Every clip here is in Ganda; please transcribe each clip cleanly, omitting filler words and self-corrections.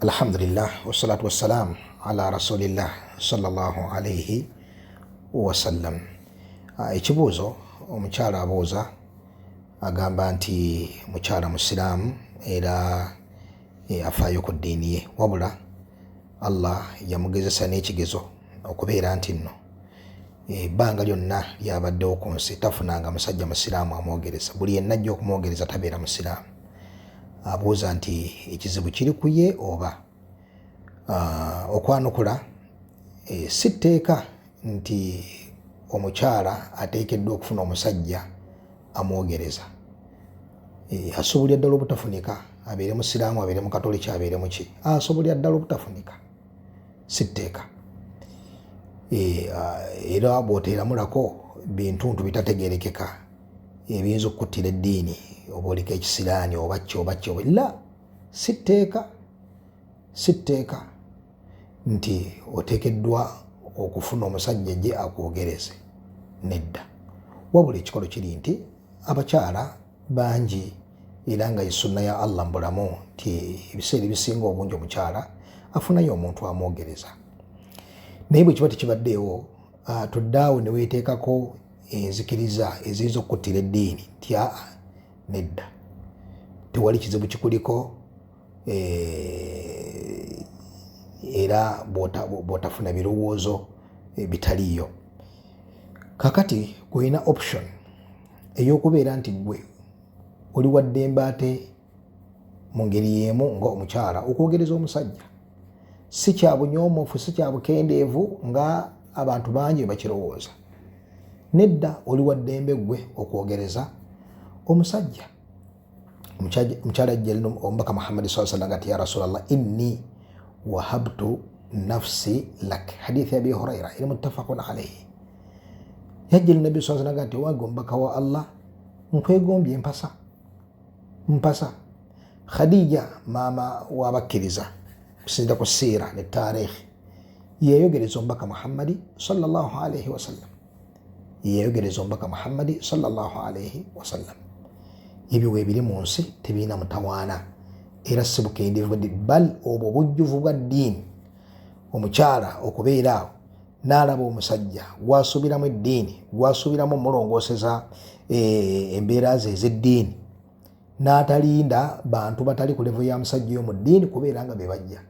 Alhamdulillah wassalatu wassalamu ala rasulillah sallallahu alaihi wasallam. Ekibuuzo omukyala abuuza agamba nti mukyala musiraamu era afaayo ku ddiini ye, wabula Allah yamugezesa n'ekigezo okubeera nti nno ebbanga lyonna lyabaddewo ku nsi tafunanga musajja musiraamu amwogereza. Buli yenna ajja okumwogereza tabeera musiraamu. Abuuza nti ekizibu kiri ku ye oba okwanukula si tteeka nti omukyala ateekeddwa okufuna omusajja amwogereza. Asobolera ddala obutafunika, abeere musiraamu, abeere mukatoliki, abeere muki, asobolera ddala obutafunika, si tteeka. Era bw'oteeramulako bintuntu bitategeerekeka ebiyinza okukuttira eddiini, oba oliko ekisiraani oba ki oba ki oba la, si tteeka, si tteeka nti oteekeddwa okufuna omusajja gye akwogereze, nedda. Wabula ekikolo kiri nti abakyala bangi, era nga esunna ya Allah mu bulamu nti ebiseera ebisinga obungi omukyala afunayo omuntu amwogereza. Naye bwe kiba tekibaddeewo, tuddaawo ne weeteekako enzikiriza eziyinza okukuttira eddiini nti aa nedda, tewali kizibu kikuliko, era bw'otafuna birowoozo bitaliiyo. Kakati gw'olina option ey'okubeera nti gwe oli wa ddembe ate mu ngeri y'emu nga omukyala okwogereza omusajja. Si kya bunyoomofu, si kya bukendeevu nga abantu bangi bakirowooza. Nedda, oli wa ddembe gwe okwogereza omusajja. Omukyala ajja eri omubaka Muhammadi sallallahu alaihi wasallam ati ya Rasulallah, inni wahabtu nafsi lak, hadithi ya Abi Huraira eri muttafaqun alaihi. Yajja eri Nabbi sallallahu alaihi wasallam ati owange omubaka wa Allah, nkwegombye, mpasa, mpasa. Khadija maama w'abakkiriza okusinziira ku siira ne taarikhi yeeyogereza omubaka Muhammadi sallallahu alaihi wasallam, yeeyogereza omubaka Muhammadi sallallahu alaihi wasallam. Ebyo weebiri mu nsi tebirina mutawaana era si bukendeevu, bal obwo bujjuvu bwa ddiini. Omukyala okubeera awo n'alaba omusajja gwasuubiramu eddiini, gwasuubiramu omulongooseza embeera ze ez'eddiini, n'atalinda bantu batali ku levo ya musajja oyo mu ddiini kubeera nga be bajja,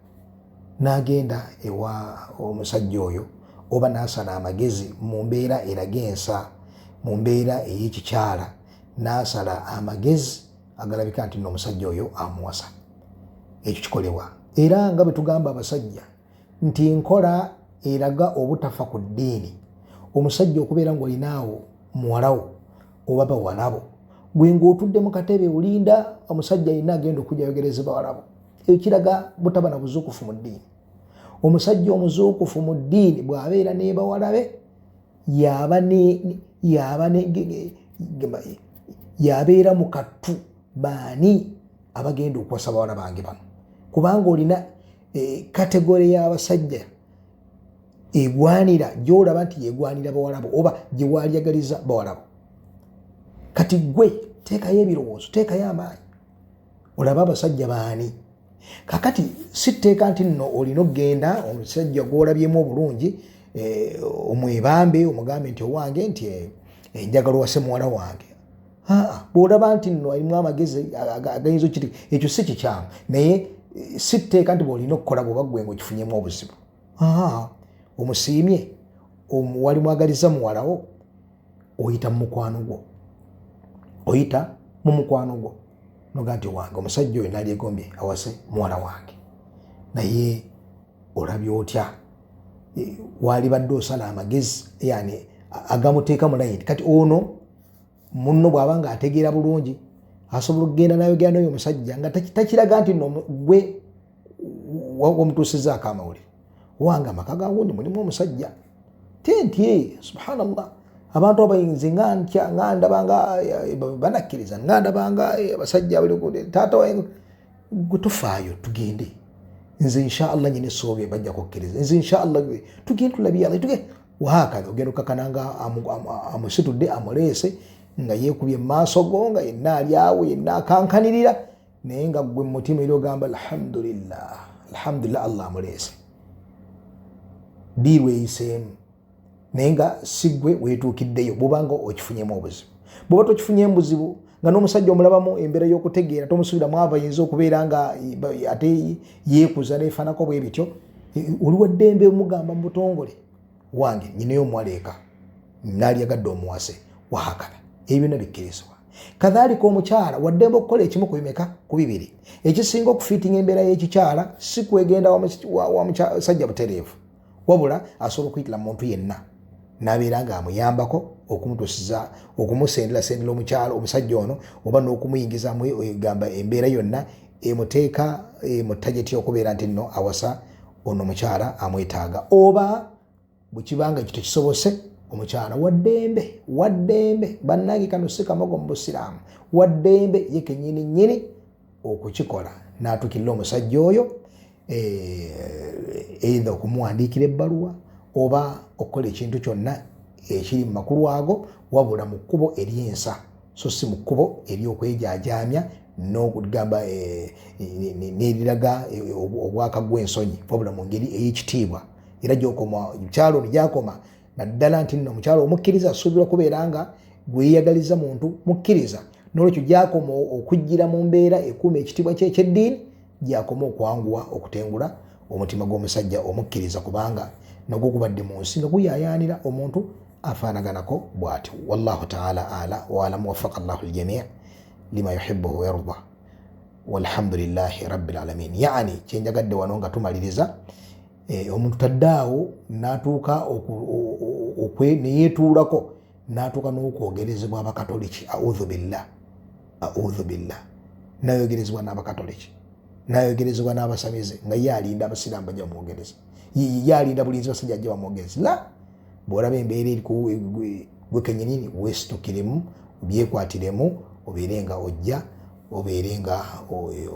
n'agenda ewa omusajja oyo oba n'asala amagezi mu mbeera eraga ensa, mu mbeera ey'ekikyala, n'asala amagezi agalabika nti nno omusajja oyo amuwasa. Ekyo kikolebwa. Era nga bwe tugamba abasajja nti nkola eraga obutafa ku ddiini, omusajja okubeera ng'olinaawo muwalawo oba bawalabo, gwe ng'otudde mu katebe olinda omusajja yenna agenda okujja ayogereze bawalabo, ekyo kiraga butaba na buzuukufu mu ddiini. Omusajja omuzuukufu mu ddiini bw'abeera ne bawala be, yabeera mu kattu baani abagenda okuwasa bawala bange bano, kubanga olina kategore y'abasajja egwanira gy'olaba nti yegwanira bawalabo oba gye waalyagaliza bawalabo. Kati gwe teekayo ebirowoozo, teekayo amaanyi olabe abasajja baani. Kakati si tteeka nti nno olina okugenda omusajja gw'olabyemu obulungi omwebambe omugambe nti owange nti njagala owase muwala wange. Bw'olaba nti nno alimu amagezi agayinza okiri, ekyo si kikyamu, naye si tteeka nti bw'olina okukola bw'oba ggwe ng'okifunyemu obuzibu. Omusiimye, wali mwagaliza muwalawo, oyita mu mukwano gwo, oyita mu mukwano gwo noga nti wange omusajja oyo nalyegombye awase muwala wange, naye olabye otya? Walibadde osala amagezi yani agamuteeka mu layini. Kati ono munno bw'aba nga ategeera bulungi asobola okugenda n'ayogera n'oyo omusajja nga takiraga nti nno gwe wamutuusizaako amawulire, wange amaka ga gundi mulimu omusajja tentye. Subhanallah, abantu abayinzi nga ntya nga ndaba nga banakkiriza nga ndaba nga abasajja bali taata wange gwe tufaayo, tugende, nze inshaallah nyina essuubi bajja kukkiriza, nze inshaallah tugende tulabye Allah tugende wahakadha. Ogenda okukakana nga amusitudde amuleese nga yeekubye mu maaso go nga yenna ali awo yenna akankanirira, naye nga gwe mu mutima era ogamba alhamdulillah, Alhamdulillah, Allah amuleese, diirwa eyiseemu, naye nga si ggwe weetuukiddeyo. Bwobanga okifunyemu obuzibu, bwoba tokifunyemu buzibu, nga n'omusajja omulabamu embeera y'okutegeera, tomusuubira mwava ayinza okubeera nga ate yeekuza neefaanako bwe bityo, oli waddembe omugamba mu butongole, "Wange, nyinayo omuwala eka, naalyagadde omuwase," wahakana. Ebyo byonna bikkirizibwa. Kadhalika omukyala waddembe okukola ekimu ku bimeka? Ku bibiri. Ekisinga okufiitinga embeera y'ekikyala si kwegenda wa musajja butereevu, wabula asobola okuyitira muntu yenna n'abeera nga amuyambako okumutusiza, okumusendera sendera omukyalo omusajja ono, oba n'okumuyingizamu gamba embeera yonna emuteeka mu target okubeera nti nno awasa ono omukyala amwetaaga. Oba bwe kibanga ekyo tekisobose, omukyala waddembe, waddembe bannange, kano si kamogo mu busiraamu, waddembe ye kenyini nnyini okukikola n'atuukirira omusajja oyo, either okumuwandiikira ebbaluwa oba okukola ekintu kyonna ekiri mu makulu ago, wabula mu kkubo ery'ensa, so si mu kkubo ery'okwejaajaamya n'okugamba n'eriraga obwaka gw'ensonyi, wabula mu ngeri ey'ekitiibwa. Era gyokoma mukyalo ono gyakoma naddala nti nno omukyalo omukkiriza asuubirwa kubeera nga gweyeyagaliza muntu mukkiriza. Nolwekyo gyakoma okujjira mu mbeera ekuuma ekitiibwa kye ekyeddiini, gyakoma okwanguwa okutengula omutima gw'omusajja omukkiriza, kubanga nagwo gubadde mu nsi nga guyayaanira omuntu afaanaganako bw'atyo. Wallahu taala ala waalamu. Wafaka llahu ljamii lima yuhibuhu wayarda, walhamdulillahi rabbil alamin. Yani kyenjagadde wano nga tumaliriza, omuntu taddaawo n'atuuka neyeetuulako n'atuuka n'okwogerezebwa abakatoliki. Audhu billah, audhu billah. Nayogerezebwa n'abakatoliki, nayogerezebwa n'abasamize, nga ye alinda abasiraamu bajja bamwogereza, ye alinda bulinzi basajja ajja bamwogereza. La, bw'olaba embeera eri gwe kenyinini, weesitukiremu, obyekwatiremu, obeere nga ojja, obeere nga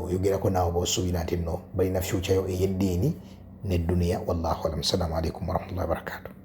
oyogerako naawe b'osuubira nti nno balina future yo ey'eddiini n'edduniya. Wallahu alam. Assalamu alaikum warahmatullahi wabarakatuh.